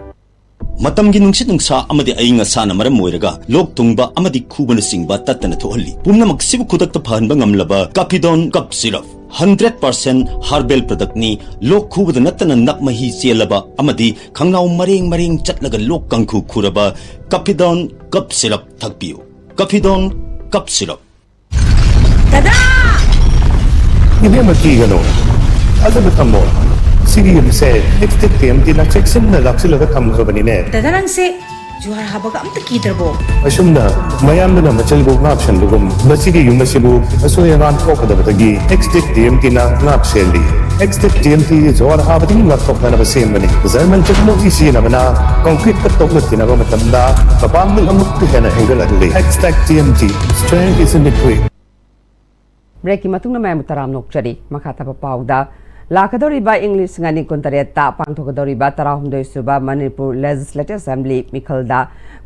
ꯃꯇꯝꯒꯤ ꯅꯨꯡꯁꯤꯠ ꯅꯨꯡꯁꯥ ꯑꯃꯗꯤ ꯑꯏꯪ ꯑꯁꯥꯅ ꯃꯔꯝ ꯑꯣꯏꯔꯒ ꯂꯣꯛ ꯊꯨꯡꯕ ꯑꯃꯗꯤ ꯈꯨꯕꯅꯆꯤꯡꯕ ꯇꯠꯇꯅ ꯊꯣꯛꯍꯜꯂꯤ꯫ ꯄꯨꯝꯅꯃꯛꯁꯤꯕꯨ ꯈꯨꯗꯛꯇ ꯐꯍꯟꯕ ꯉꯝꯂꯕ Capidon Cup Syrup, hundred percent herbal product ꯅꯤ꯫ ꯂꯣꯛ ꯈꯨꯕꯗ ꯅꯠꯇꯅ ꯅꯞ ꯃꯍꯤ ꯆꯦꯜꯂꯕ ꯑꯃꯗꯤ ꯈꯪꯅꯥꯎ ꯃꯔꯦꯡ ꯃꯔꯦꯡ ꯆꯠꯂꯒ ꯂꯣꯛ ꯀꯥꯡꯈꯨ ꯈꯨꯔꯕ Capidon Cup Syrup ꯊꯛꯄꯤꯌꯨ꯫ Capidon Cup Syrup꯫ ꯏꯕꯦꯝꯃ, ꯀꯤꯒꯅꯨ, ꯊꯥꯖꯕ ꯊꯝꯃꯣ꯫ ꯁꯤꯔꯤꯌꯝꯁꯦ ꯂꯤꯞꯁꯇꯤꯛ ꯀꯦꯝꯇꯤꯅ ꯆꯦꯛꯁꯤꯟꯅ ꯂꯥꯛꯁꯤꯜꯂꯒ ꯊꯝꯈ꯭ꯔꯕꯅꯤꯅꯦ꯫ ꯗꯗꯥ, ꯅꯪꯁꯦ ꯖꯨꯍꯥꯔ ꯍꯥꯕꯒ ꯑꯝꯇ ꯀꯤꯗ꯭ꯔꯕꯣ? ꯑꯁꯨꯝꯅ ꯃꯌꯥꯝꯗꯨꯅ ꯃꯆꯜꯕꯨ ꯉꯥꯛ ꯁꯦꯟꯕꯒꯨꯝ ꯃꯁꯤꯒꯤ ꯌꯨꯝ ꯑꯁꯤꯕꯨ ꯑꯁꯣꯏ ꯑꯉꯥꯝ ꯊꯣꯛꯀꯗꯕꯗꯒꯤ ꯑꯦꯛꯁꯇꯦꯛ ꯇꯤ ꯑꯦꯝ ꯇꯤꯅ ꯉꯥꯛ ꯁꯦꯜꯂꯤ꯫ ꯑꯦꯛꯁꯇꯦꯛ ꯇꯤ ꯑꯦꯝ ꯇꯤ ꯖꯨꯍꯥꯔ ꯍꯥꯕꯗꯒꯤ ꯉꯥꯛꯊꯣꯛꯅꯅꯕ ꯁꯦꯝꯕꯅꯤ꯫ ꯖꯔꯃꯟ ꯇꯦꯛꯅꯣꯂꯣꯖꯤ ꯁꯤꯖꯤꯟꯅꯕꯅ ꯀꯪꯀ꯭ꯔꯤꯠꯀ ꯇꯣꯛꯅ ꯊꯤꯅꯕ ꯃꯇꯝꯗ ꯃꯄꯥꯡꯒꯜ ꯑꯃꯨꯛꯀ ꯍꯦꯟꯅ ꯍꯦꯟꯒꯠꯍꯜꯂꯤ꯫ Extech T M T, strength is in the grit꯫ ꯕ꯭ꯔꯦꯛꯀꯤ ꯃꯇꯨꯡꯗ ꯃꯌꯥꯝꯕꯨ ꯇꯔꯥꯝꯅ ꯑꯣꯛꯆꯔꯤ꯫ ꯃꯈꯥ ꯇꯥꯕ ꯄꯥꯎꯗ, ꯂꯥꯛꯀꯗꯧꯔꯤꯕ ꯏꯪ ꯂꯤꯁꯤꯡ ꯑꯅꯤ ꯀꯨꯟꯇꯔꯦꯠꯇ ꯄꯥꯡꯊꯣꯛꯀꯗꯧꯔꯤꯕ ꯇꯔꯥꯍꯨꯝꯗꯣꯏ ꯁꯨꯕ ꯃꯅꯤꯄꯨꯔ ꯂꯦꯖꯤꯁꯂꯦꯇꯤꯚ ꯑꯦꯁꯦꯝꯕ꯭ꯂꯤ ꯃꯤꯈꯜꯗ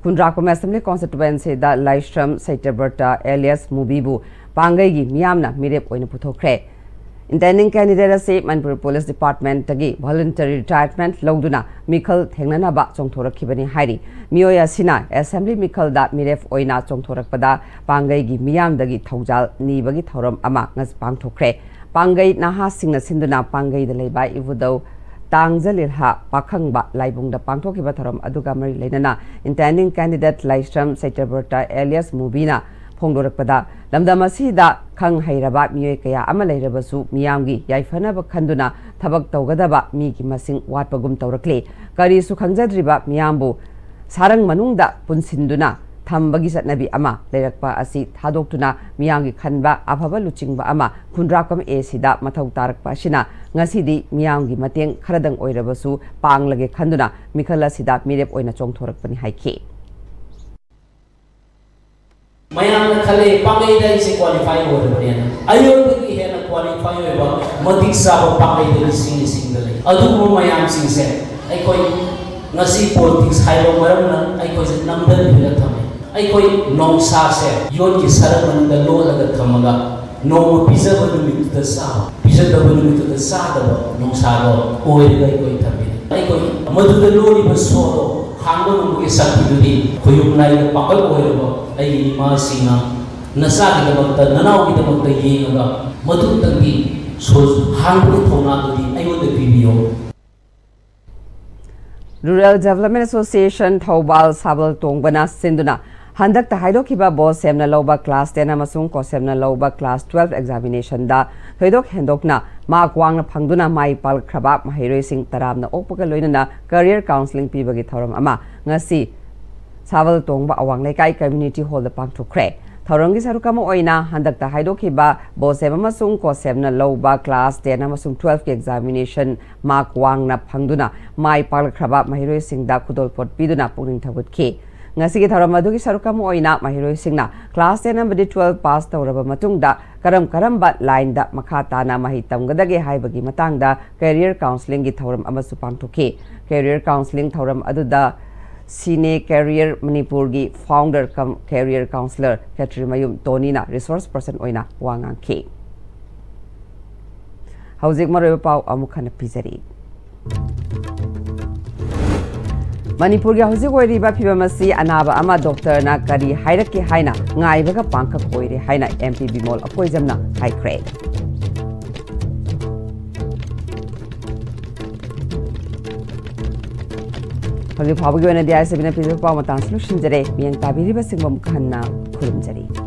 ꯈꯨꯟꯗ꯭ꯔꯥꯛꯄꯝ ꯑꯦꯁꯦꯝꯕ꯭ꯂꯤ ꯀꯣꯟꯁꯇꯤꯇ꯭ꯋꯦꯟꯁꯤꯗ ꯂꯥꯏꯁ꯭ꯔꯝ ꯁꯩꯇꯕ꯭ꯔꯇ ꯑꯦꯂꯤꯌꯥꯁ ꯃꯨꯕꯤꯕꯨ ꯄꯥꯡꯒꯩꯒꯤ ꯃꯤꯌꯥꯝꯅ ꯃꯤꯔꯦꯞ ꯑꯣꯏꯅ ꯄꯨꯊꯣꯛꯈ꯭ꯔꯦ꯫ ꯏꯟꯇꯦꯟꯗꯤꯡ ꯀꯦꯟꯗꯤꯗꯦꯠ ꯑꯁꯤ ꯃꯅꯤꯄꯨꯔ ꯄꯨꯂꯤꯁ ꯗꯤꯄꯥꯔꯠꯃꯦꯟꯠꯇꯒꯤ ꯚꯣꯂꯨꯟꯇꯔꯤ ꯔꯤꯇꯥꯌꯔꯃꯦꯟꯠ ꯂꯧꯗꯨꯅ ꯃꯤꯈꯜ ꯊꯦꯡꯅꯅꯕ ꯆꯣꯡꯊꯣꯔꯛꯈꯤꯕꯅꯤ ꯍꯥꯏꯔꯤ꯫ ꯃꯤꯑꯣꯏ ꯑꯁꯤꯅ ꯑꯦꯁꯦꯝꯕ꯭ꯂꯤ ꯃꯤꯈꯜꯗ ꯃꯤꯔꯦꯞ ꯑꯣꯏꯅ ꯆꯣꯡꯊꯣꯔꯛꯄꯗ ꯄꯥꯡꯒꯩꯒꯤ ꯃꯤꯌꯥꯝꯗꯒꯤ ꯊꯧꯖꯥꯜ ꯅꯤꯕꯒꯤ ꯊꯧꯔꯝ ꯑꯃ ꯉꯁꯤ ꯄꯥꯡꯊꯣꯛꯈ꯭ꯔꯦ꯫ ꯄꯥꯡꯒꯩ ꯅꯍꯥꯁꯤꯡꯅ ꯁꯤꯟꯗꯨꯅ ꯄꯥꯡꯒꯩꯗ ꯂꯩꯕ ꯏꯕꯨꯙꯧ ꯇꯥꯡꯖꯂꯤꯜꯍ ꯄꯥꯈꯪꯕ ꯂꯥꯏꯕꯨꯡꯗ ꯄꯥꯡꯊꯣꯛꯈꯤꯕ ꯊꯧꯔꯝ ꯑꯗꯨꯒ ꯃꯔꯤ ꯂꯩꯅꯅ ꯏꯟꯇꯦꯟꯗꯤꯡ ꯀꯦꯟꯗꯤꯗꯦꯠ ꯂꯥꯏꯁ꯭ꯔꯝ ꯁꯩꯇꯕ꯭ꯔꯇ ꯑꯦꯂꯤꯌꯥꯁ ꯃꯨꯕꯤꯅ ꯐꯣꯡꯗꯣꯔꯛꯄꯗ, ꯂꯝꯗꯝ ꯑꯁꯤꯗ ꯈꯪ ꯍꯩꯔꯕ ꯃꯤꯑꯣꯏ ꯀꯌꯥ ꯑꯃ ꯂꯩꯔꯕꯁꯨ ꯃꯤꯌꯥꯝꯒꯤ ꯌꯥꯏꯐꯅꯕ ꯈꯟꯗꯨꯅ ꯊꯕꯛ ꯇꯧꯒꯗꯕ ꯃꯤꯒꯤ ꯃꯁꯤꯡ ꯋꯥꯠꯄꯒꯨꯝ ꯇꯧꯔꯛꯂꯤ꯫ ꯀꯔꯤꯁꯨ ꯈꯪꯖꯗ꯭ꯔꯤꯕ ꯃꯤꯌꯥꯝꯕꯨ ꯁꯥꯔꯪ ꯃꯅꯨꯡꯗ ꯄꯨꯟꯁꯤꯟꯗꯨꯅ ꯊꯝꯕꯒꯤ ꯆꯠꯅꯕꯤ ꯑꯃ ꯂꯩꯔꯛꯄ ꯑꯁꯤ ꯊꯥꯗꯣꯛꯇꯨꯅ ꯃꯤꯌꯥꯝꯒꯤ ꯈꯟꯕ ꯑꯐꯕ ꯂꯨꯆꯤꯡꯕ ꯑꯃ ꯈꯨꯟꯗ꯭ꯔꯥꯛꯄꯝ ꯑꯦ ꯁꯤꯗ ꯃꯊꯧ ꯇꯥꯔꯛꯄ ꯑꯁꯤꯅ ꯉꯁꯤꯗꯤ ꯃꯤꯌꯥꯝꯒꯤ ꯃꯇꯦꯡ ꯈꯔꯗꯪ ꯑꯣꯏꯔꯕꯁꯨ ꯄꯥꯡꯂꯒꯦ ꯈꯟꯗꯨꯅ ꯃꯤꯈꯜ ꯑꯁꯤꯗ ꯃꯤꯔꯦꯞ ꯑꯣꯏꯅ ꯆꯣꯡꯊꯣꯔꯛꯄꯅꯤ ꯍꯥꯏꯈꯤ꯫ ꯃꯌꯥꯝꯅ ꯈꯜꯂꯦ ꯄꯥꯡꯒꯩꯗ ꯑꯩꯁꯦ ꯀ꯭ꯋꯥꯂꯤꯐꯥꯏ ꯑꯣꯏꯔꯕꯅꯦꯅ꯫ ꯑꯩꯉꯣꯟꯗꯒꯤ ꯍꯦꯟꯅ ꯀ꯭ꯋꯥꯂꯤꯐꯥꯏ ꯑꯣꯏꯕ ꯃꯇꯤꯛ ꯆꯥꯕ ꯄꯥꯡꯒꯩꯗ ꯂꯤꯁꯤꯡ ꯂꯤꯁꯤꯡꯗ ꯂꯩ꯫ ꯑꯗꯨꯒꯨꯝꯕ ꯃꯌꯥꯝꯁꯤꯡꯁꯦ ꯑꯩꯈꯣꯏ ꯉꯁꯤ ꯄꯣꯂꯤꯇꯤꯛꯁ ꯍꯥꯏꯕ ꯃꯔꯝꯅ ꯑꯩꯈꯣꯏꯁꯦ ꯅꯝꯗꯟꯕꯤꯔ ꯊꯝꯃꯦ꯫ ꯑꯩꯈꯣꯏ ꯅꯣꯡꯁꯥꯁꯦ ꯌꯣꯠꯀꯤ ꯁꯔꯛ ꯃꯅꯨꯡꯗ ꯂꯣꯠꯂꯒ ꯊꯝꯃꯒ ꯅꯣꯡꯃ ꯄꯤꯖꯕ ꯅꯨꯃꯤꯠꯇꯨꯗ ꯆꯥꯕ, ꯄꯤꯖꯗꯕ ꯅꯨꯃꯤꯠꯇꯨꯗ ꯆꯥꯗꯕ ꯅꯣꯡꯁꯥꯗꯣ ꯑꯣꯏꯔꯒ ꯑꯩꯈꯣꯏ ꯊꯝꯕꯤꯔꯦ꯫ ꯑꯩꯈꯣꯏ ꯃꯗꯨꯗ ꯂꯣꯜꯂꯤꯕ ꯁꯣꯗꯣ ꯍꯥꯡꯕ ꯉꯝꯕꯒꯤ ꯁꯛꯇꯤꯗꯨꯗꯤ ꯈꯣꯌꯨꯝ ꯂꯥꯏꯒ ꯄꯥꯡꯒꯜ ꯑꯣꯏꯔꯕ ꯑꯩꯒꯤ ꯏꯃꯥꯁꯤꯡꯅ ꯅꯆꯥꯒꯤꯗꯃꯛꯇ, ꯅꯅꯥꯎꯒꯤꯗꯃꯛꯇ ꯌꯦꯡꯉꯒ ꯃꯗꯨꯇꯪꯗꯤ ꯁꯣ ꯍꯥꯡꯕꯒꯤ ꯊꯧꯅꯥꯗꯨꯗꯤ ꯑꯩꯉꯣꯟꯗ ꯄꯤꯕꯤꯌꯣ꯫ Rural Development Association ꯊꯧꯕꯥꯜ ꯁꯥꯕꯜ ꯇꯣꯡꯕꯅ ꯁꯤꯟꯗꯨꯅ ꯍꯟꯗꯛꯇ ꯍꯥꯏꯗꯣꯛꯈꯤꯕ ꯕꯣꯁꯦꯝꯅ ꯂꯧꯕ ꯀ꯭ꯂꯥꯁ ꯇꯦꯟ ꯑꯃꯁꯨꯡ ꯀꯣꯁꯦꯝꯅ ꯂꯧꯕ ꯀ꯭ꯂꯥꯁ ꯇꯨꯋꯦꯜꯐ ꯑꯦꯛꯖꯥꯃꯤꯅꯦꯁꯟꯗ ꯊꯣꯏꯗꯣꯛ ꯍꯦꯟꯗꯣꯛꯅ ꯃꯥꯔꯛ ꯋꯥꯡꯅ ꯐꯪꯗꯨꯅ ꯃꯥꯏ ꯄꯥꯛꯈ꯭ꯔꯕ ꯃꯍꯩꯔꯣꯏꯁꯤꯡ ꯇꯔꯥꯝꯅ ꯑꯣꯛꯄꯒ ꯂꯣꯏꯅꯅ ꯀꯔꯤꯌꯔ ꯀꯥꯎꯟꯁꯤꯂꯤꯡ ꯄꯤꯕꯒꯤ ꯊꯧꯔꯝ ꯑꯃ ꯉꯁꯤ ꯁꯥꯕꯜ ꯇꯣꯡꯕ ꯑꯋꯥꯡ ꯂꯩꯀꯥꯏ ꯀꯝꯃ꯭ꯌꯨꯅꯤꯇꯤ ꯍꯣꯜꯗ ꯄꯥꯡꯊꯣꯛꯈ꯭ꯔꯦ꯫ ꯊꯧꯔꯝꯒꯤ ꯁꯔꯨꯛ ꯑꯃ ꯑꯣꯏꯅ ꯍꯟꯗꯛꯇ ꯍꯥꯏꯗꯣꯛꯈꯤꯕ ꯕꯣꯁꯦꯝ ꯑꯃꯁꯨꯡ ꯀꯣꯁꯦꯝꯅ ꯂꯧꯕ ꯀ꯭ꯂꯥꯁ ꯇꯦꯟ ꯑꯃꯁꯨꯡ ꯇꯨꯋꯦꯜꯐꯀꯤ ꯑꯦꯛꯖꯥꯃꯤꯅꯦꯁꯟ ꯃꯥꯔꯛ ꯋꯥꯡꯅ ꯐꯪꯗꯨꯅ ꯃꯥꯏ ꯄꯥꯛꯂꯛꯈ꯭ꯔꯕ ꯃꯍꯩꯔꯣꯏꯁꯤꯡꯗ ꯈꯨꯗꯣꯜꯄꯣꯠ ꯄꯤꯗꯨꯅ ꯄꯨꯛꯅꯤꯡ ꯊꯧꯒꯠꯈꯤ꯫ ꯉꯁꯤꯒꯤ ꯊꯧꯔꯝ ꯑꯗꯨꯒꯤ ꯁꯔꯨꯛ ꯑꯃ ꯑꯣꯏꯅ ꯃꯍꯩꯔꯣꯏꯁꯤꯡꯅ ꯀ꯭ꯂꯥꯁ ꯇꯦꯟ ꯑꯃꯗꯤ ꯇꯨꯋꯦꯜꯐ ꯄꯥꯁ ꯇꯧꯔꯕ ꯃꯇꯨꯡꯗ ꯀꯔꯝ ꯀꯔꯝꯕ ꯂꯥꯏꯟꯗ ꯃꯈꯥ ꯇꯥꯅ ꯃꯍꯩ ꯇꯝꯒꯗꯒꯦ ꯍꯥꯏꯕꯒꯤ ꯃꯇꯥꯡꯗ ꯀꯦꯔꯤꯌꯔ ꯀꯥꯎꯟꯁꯤꯂꯤꯡꯒꯤ ꯊꯧꯔꯝ ꯑꯃꯁꯨ ꯄꯥꯡꯊꯣꯛꯈꯤ꯫ ꯀꯦꯔꯤꯌꯔ ꯀꯥꯎꯟꯁꯤꯂꯤꯡ ꯊꯧꯔꯝ ꯑꯗꯨꯗ ꯁꯤꯅꯦ ꯀꯦꯔꯤꯌꯔ ꯃꯅꯤꯄꯨꯔꯒꯤ ꯐꯥꯎꯟꯗꯔ ꯀꯝ ꯀꯦꯔꯤꯌꯔ ꯀꯥꯎꯟꯁꯤꯂꯔ ꯈꯦꯇ꯭ꯔꯤꯃꯌꯨꯝ ꯇꯣꯅꯤꯅ ꯔꯤꯁꯣꯔꯁ ꯄꯔꯁꯟ ꯑꯣꯏꯅ ꯋꯥ ꯉꯥꯡꯈꯤ꯫ ꯍꯧꯖꯤꯛ ꯃꯔꯨꯑꯣꯏꯕ ꯄꯥꯎ ꯑꯃꯨꯛ ꯍꯟꯅ ꯄꯤꯖꯔꯤ꯫ ꯃꯅꯤꯄꯨꯔꯒꯤ ꯍꯧꯖꯤꯛ ꯑꯣꯏꯔꯤꯕ ꯐꯤꯕꯝ ꯑꯁꯤ ꯑꯅꯥꯕ ꯑꯃ ꯗꯣꯛꯇꯔꯅ ꯀꯔꯤ ꯍꯥꯏꯔꯛꯀꯦ ꯍꯥꯏꯅ ꯉꯥꯏꯕꯒ ꯄꯥꯡꯈꯛ ꯑꯣꯏꯔꯦ ꯍꯥꯏꯅ ꯑꯦꯝ ꯄꯤ ꯕꯤꯃꯣꯜ ꯑꯀꯣꯏꯖꯝꯅ ꯍꯥꯏꯈ꯭ꯔꯦ꯫ ꯍꯧꯖꯤꯛ ꯐꯥꯎꯕꯒꯤ ꯑꯣꯏꯅꯗꯤ ꯑꯥꯏ ꯑꯦꯁ ꯑꯦ ꯕꯤꯅ ꯄꯤꯖꯕ ꯄꯥꯎ ꯃꯇꯥꯡꯁꯤ ꯂꯣꯏꯁꯤꯟꯖꯔꯦ꯫ ꯃꯤꯠꯌꯦꯡ ꯇꯥꯕꯤꯔꯤꯕꯁꯤꯡꯕꯨ ꯑꯃꯨꯛ ꯍꯟꯅ ꯈꯨꯔꯨꯝꯖꯔꯤ꯫